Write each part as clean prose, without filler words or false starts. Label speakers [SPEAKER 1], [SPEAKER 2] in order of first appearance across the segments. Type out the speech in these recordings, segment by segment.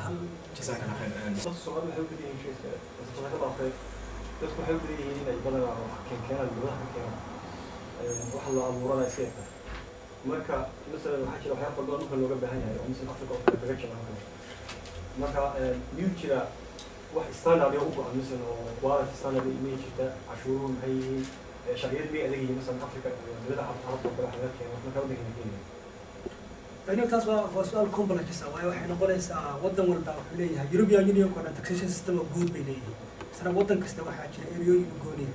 [SPEAKER 1] Hal.
[SPEAKER 2] Jazaak Allah khayr.
[SPEAKER 3] Dadka Soomaalida waxay u badan yihiin sheekh, jazaak Allah khayr, dadku waxay u badan yihiin inay badanaa wax keenkeenaan, dibadaha ka keenaan, waxa la abuuranaya iska yarta. Marka masalan waxaa jira waxyaaba badan dhulka looga baahan yahay oo masalan Africa oo kale kaga jaban kale. Marka miyuu jira wax standard u go'an, masalan oo quality standard miyay jirta? Cashuuruhu maxay yihiin? Sharciyadu miyay adag yihiin, masalan Africa iyo dibadda Carabta oo kale wax laga keeno marka waddanka keenaya?
[SPEAKER 1] Aniga taas waa su-aal complex ah, waayo waxay noqonaysaa waddan walba wuxuu leeyahay, European Union oo dhan taxation system oo guud bay leeyihiin. Isna waddan kasta waxaa jira ereyooyin u gooniya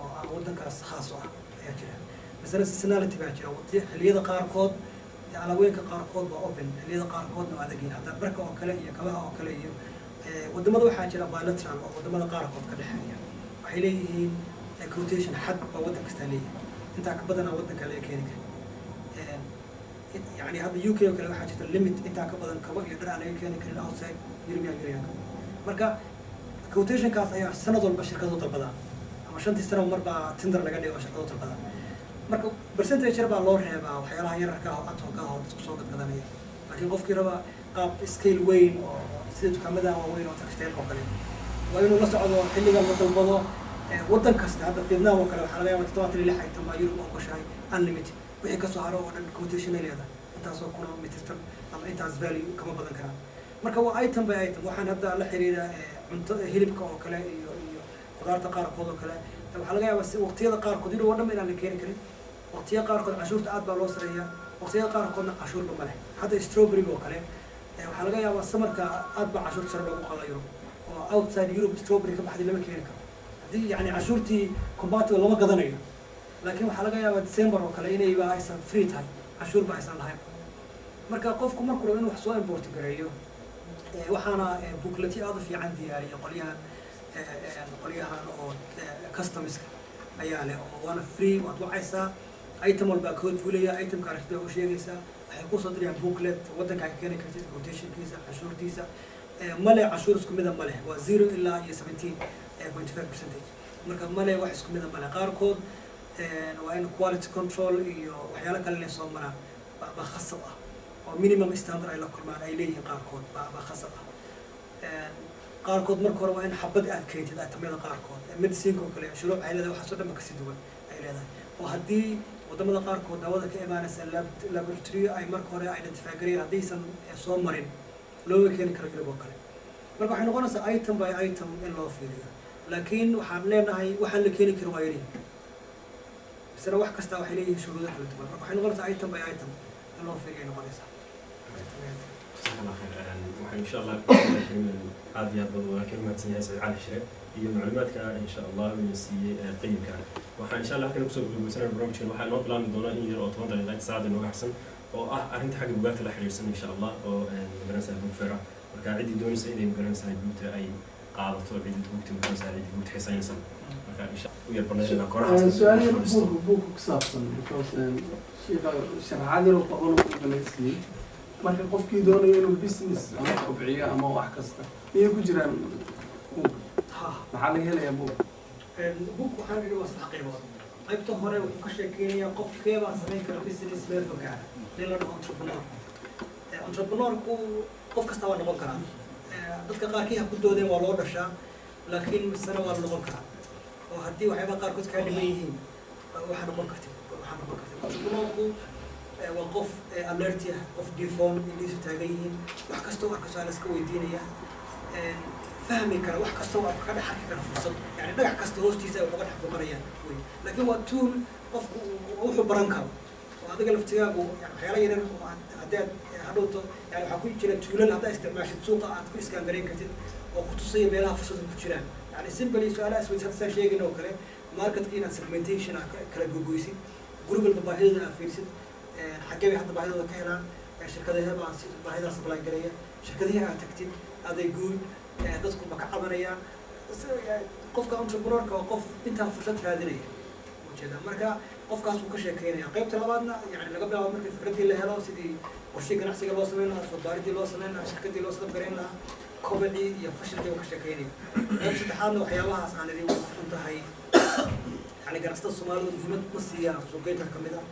[SPEAKER 1] oo ah waddankaas khaas u ah ayaa jira. Masala seasonality baa jira. Xilliyada qaarkood dee alaabooyinka qaarkood waa open, xilliyada qaarkoodna waa adag yihiin. Hadda dharka oo kale iyo kabaha oo kale iyo wadamada waxaa jira bilateral oo wadamada qaarkood ka dhexeeya, waxay leeyihiin quotation, xad baa waddan kastaa leeyahay, intaa ka badanaa waddanka laga keeni kara. Yani hadda UK oo kale waxaa jirta limit, intaa ka badan kabo iyo dhar aan laga keeni karin outside European Union. Marka quotationkaas ayaa sanad walba shirkadu dalbadaan, ama 5-tii sano mar baa tender laga dhigo, shirkadu dalbadaan. Marka percentage yar baa loo reebaa waxyaalaha yararka ah oo ad hoc ah oo dadku soo gadgadanaya. Laakiin qofkii raba qaab scale weyn oo sida dukaamada waaweyn oo textile oo kale, waa inuu la socdo xilliga la dalbado waddan kasta. Hadda Vietnam oo kale waxaa laga yaabaa 76 item baa Europe ogoshahay unlimited, wixii kasoo haro oo dhan quotation ay leedahay, intaasoo kun oo metric ton ama intaas value kama badan karaan. Marka waa item by item. Waxaan hadda la xiriira cunto, hilibka oo kale iyo khudaarta qaarkood oo kale, waxaa laga yaabaa si waqtiyada qaarkood Yurub oo dhan inaan la keeni karin. Waqtiya qaarkood cashuurta aad baa loo sareeyaa, waqtiyada qaarkoodna cashuurba ma leh. Hadda strawberry oo kale waxaa laga yaabaa summerka aad baa cashuurta sare loogu qaada Yurub, oo outside Europe strawberry ka baxday lama keeni karo, haddii yani cashuurtii compatible lama gadanayo. Laakiin waxaa laga yaabaa December oo kale inayba aysan free tahay, cashuurba aysan lahayn. Marka qofku markuu rabo inuu wax soo import gareeyo, waxaana bookletyo aad u fiican diyaariya qolyahan oo customska ayaa leh, oo waana free. Waad wacaysaa, item walbaa code fulaya, itemka aragtida u sheegaysaa, waxay kusoo dirayaan booklet waddanka ka keeni kartid, quotationkiisa, cashuurtiisa. Male cashuur isku mida male, waa 0 ilaa iyo 17.5%. Marka male wax isku mida male. Qaarkood waa in quality control iyo waxyaalo kale inay soo maraan baa khasab ah, oo minimum standard ay la kulmaan ay leeyihiin qaarkood baa khasab ah. Qaarkood marka hore waa in xabad aad keentid itemyada qaarkood. Medicineka oo kale shuruuc ay leedahay, waxaasoo dhan ba kasii duwan ay leedahay, oo haddii wadamada qaarkood daawada ka imaanaysa laboratory ay marka hore identify gareeyeen, haddaysan soo marin looma keeni karo Yurub oo kale. Marka waxay noqonaysaa item by item in loo fiiriyo. Laakiin waxaan leenahay waxaan la keeni karin waa yari, misena wax kasta waxay leeyihiin shuruudo kala duwan. Marka waxay noqonaysaa item by item in loo fiiriyo ay noqonaysaa, item by item.
[SPEAKER 2] Jazaak Allah khayr. Waxaan insha Allah aad iyo aad baad walaalkeen mahadsan yahay Saciid Cali Shire iyo macluumaadka insha Allah uu siiyey qeyimka. Waxaan insha Allah halkan kusoo gabagabeysanaya barnaamijkan. Waxaa noo bilaabmi doonaa in yar oo 10 daqiiqa inta saacada inooga harsan, oo ah arrinta xagga bugaagta la xiriirsan insha Allah, oo magaranaysaa book fair ah. Marka ciddii doonaysa inay magaranaysaa buugta ay qaadato, ciddii buugta magaranaysaa, ciddii buugta xiisaynaysa, marka insha u yar banaynayna koorahaas.
[SPEAKER 4] Su-aal yar buugga ku saabsan, because sheekha sharaxaad yar oo qaban uu naga siiyey. Marka qofkii doonayo inuu business ama kobciyo ama wax kasta, miyay ku jiraan buug?
[SPEAKER 1] Ha.
[SPEAKER 4] Maxaa laga helayaa buug?
[SPEAKER 1] Book waxaan idhi waa saddex qaybood. Qaybta hore wuxuu ka sheekeynayaa qofkee baa samayn kara business meel fog gaara, nin la dhaho entrepreneur. Entrepreneurku qof kasta waa noqon karaa. Dadka qaarkii ha ku doodeen waa loo dhashaa, laakiin misena waa la noqon karaa, oo haddii waxyaabaha qaarkood kaa dhiman yihiin waxaa noqon kartid. Entrepreneurku waa qof alert ah, qof difoon indhihiisu taagan yihiin, wax kasta oo arka su-aal iska weydiinaya, fahmi kara wax kasta oo arko, ka dhex arki kara fursad, yani dhagax kasta hoostiisa ay wax uga dhex buuqanayaan wey. Laakiin waa tool qofku wuxuu baran karo oo adiga laftigaagu yani waxyaala yaryar oo aad haddaad hadhowto, yani waxaa ku jira toolal haddaad isticmaashid suuqa aad ku scan garayn kartid oo ku tusaya meelaha fursadu ku jiraan. Yani simply su-aalaha isweydiis hadda saan sheegin oo kale, marketka inaad segmentation aad kala gogoysid, guri walba baahidooda aad fiirisid, xaggee bay hadda baahidooda ka helaan, shirkadahee baa si baahidaa supply gareeya, shirkadihii aad tagtid aday guud dadku ma ka cabanayaan. Qofka entrepreneurka waa qof intaa fursad raadinaya ujeeda. Marka qofkaas wuu ka sheekeynaya. Qaybta labaadna yani laga bilaabo markii fikraddii la helo, sidii qorshihii ganacsiga loo samayn lahaa, soo baaridii loo samayn lahaa, shirkadii loo sadab garayn lahaa, kobacii iyo fashilkii uu ka sheekeynaya. Qayb saddexaadna waxyaabahaas aan idin way ku xun tahay, yani ganacsatada Soomaalidu muhiimad ma siiyaan suuqgeynta kamid ah,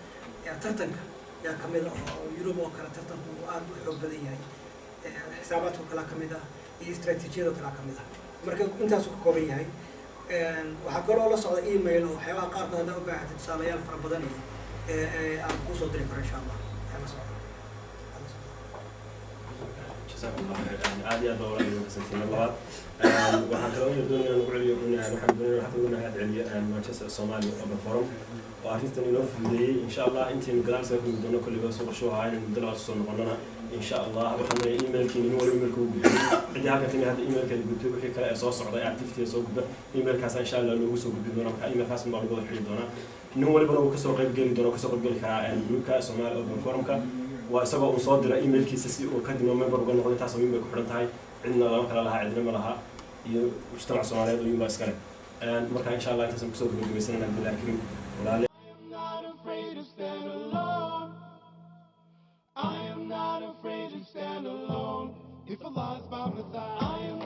[SPEAKER 1] tartanka yaa kamid ah, oo Yurub oo kale tartanku uu aad u xoog badan yahay. Xisaabaadka oo kalaa ka mid ah iyo istaraatiijiyada oo kalaa ka mid ah. Marka intaasuu ka kooban yahay. Waxaa kaloo la socda email oo waxyaabaha qaarkood haddaa u baahatid tusaalayaal fara badan iyo aan kuusoo diri karo, insha Allah. Ayaa la socda. Ayaa la socda.
[SPEAKER 2] Jazakum Allah khayr. Aad iyo aad baa walaal mahadsantiin. Mar labaad waxaan kaloo doonaya inaan ugu celiyo, waxaan doonaya halkan ugu mahad celiyo Manchester Somali Open Forum oo arrintan inoo fududeeyey. Insha Allah intaynu gadaal isaga kulmi doono, kolliba soo qorsho ahaa inaynu muddo labaad soo noqonona, insha Allah. Waxaan leeyahay emailkiina nin waliba emailka uu gudbiyey, ciddii halkan timi hadda emailkeeda gudbay, wixii kale ee soo socday activity soo gudba emailkaas insha Allah loogu soo gudbin doona. Marka emailkaas baa lagu wada xidhi doonaa, nin walibana uu kasoo qayb geli doona, kasoo qayb geli karaa groupka Somali Open Forumka waa isagoo uu soo dira emailkiisa si uu kadibna member uga noqdo. Intaas muhiim bay ku xidhan tahay, cidna lama kala lahaa, cidna ma laha iyo mujtamaca Soomaaliyeed oo yunbaa iskale. Marka insha Allah intaasaan kusoo gabagabaysanana billahi karim walaale.
[SPEAKER 5] I am not afraid to stand alone. I am not afraid to stand alone. If Allah's by my side, I am